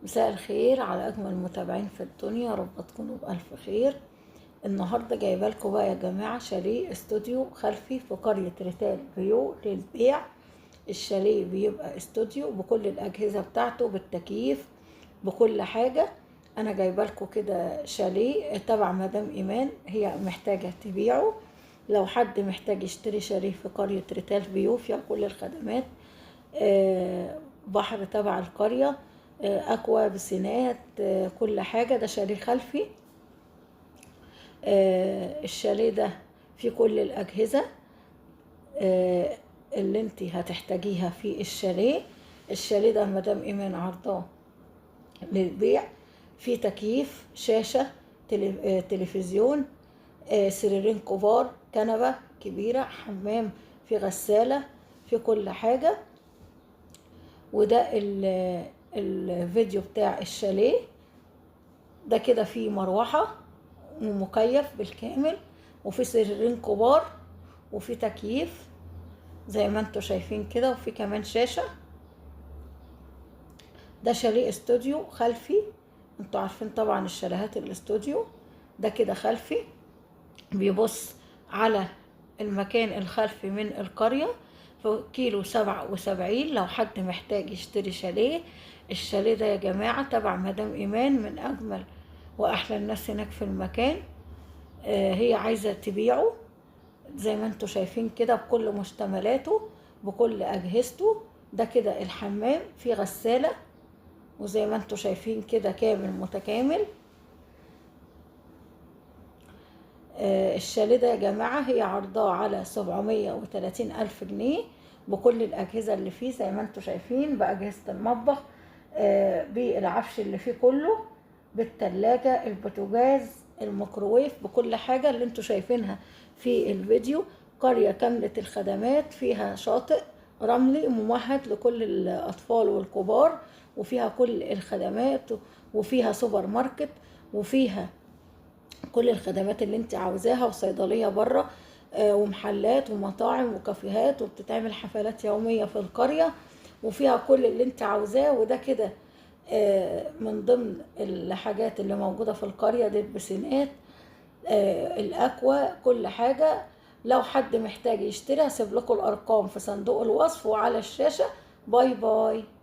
مساء الخير على اجمل متابعين في الدنيا، يا رب تكونوا بالف خير. النهارده جايبه لكم بقى يا جماعة شاليه استوديو خلفي في قرية ريتال فيو للبيع. الشاليه بيبقى استوديو بكل الاجهزة بتاعته، بالتكييف، بكل حاجة. انا جايبه لكم كده شاليه تبع مدام ايمان، هي محتاجه تبيعه. لو حد محتاج يشتري شاليه في قرية ريتال فيو فيها كل الخدمات، بحر تبع القرية، اكوا، بسينات، كل حاجة. ده شاليه خلفي. الشاليه ده فيه كل الاجهزة اللي انت هتحتاجيها في الشاليه. الشاليه ده مدام ايمان عرضاه للبيع، فيه تكييف، شاشة، تلفزيون، سريرين كبار، كنبة كبيرة، حمام، في غسالة، في كل حاجة. وده الفيديو بتاع الشاليه ده. كده فيه مروحة ومكيف بالكامل، وفي سريرين كبار، وفي تكييف زي ما انتوا شايفين كده، وفي كمان شاشة. ده شاليه استوديو خلفي، انتوا عارفين طبعا الشاليهات الاستوديو. ده كده خلفي، بيبص على المكان الخلفي من القرية، في كيلو 77. لو حد محتاج يشتري شاليه، الشاليه ده يا جماعة تبع مدام إيمان، من أجمل وأحلى الناس هناك في المكان. هي عايزة تبيعه زي ما انتوا شايفين كده، بكل مشتملاته، بكل أجهزته. ده كده الحمام، فيه غسالة، وزي ما انتوا شايفين كده كامل متكامل. الشاليه ده يا جماعة هي عرضاه على 730,000 جنيه بكل الأجهزة اللي فيه زي ما انتوا شايفين، بأجهزة المطبخ، بالعفش اللي فيه كله، بالتلاجة، البوتاجاز، الميكروويف، بكل حاجة اللي انتوا شايفينها في الفيديو. قرية كاملة الخدمات، فيها شاطئ رملي ممهد لكل الأطفال والكبار، وفيها كل الخدمات، وفيها سوبر ماركت، وفيها كل الخدمات اللي انت عاوزاها، وصيدلية بره، ومحلات ومطاعم وكافيهات، وبتتعمل حفلات يومية في القرية، وفيها كل اللي انت عاوزاه. وده كده من ضمن الحاجات اللي موجودة في القرية دي، البسينات، الأكوا، كل حاجة. لو حد محتاج يشتري هسيب لكم الأرقام في صندوق الوصف وعلى الشاشة. bye bye.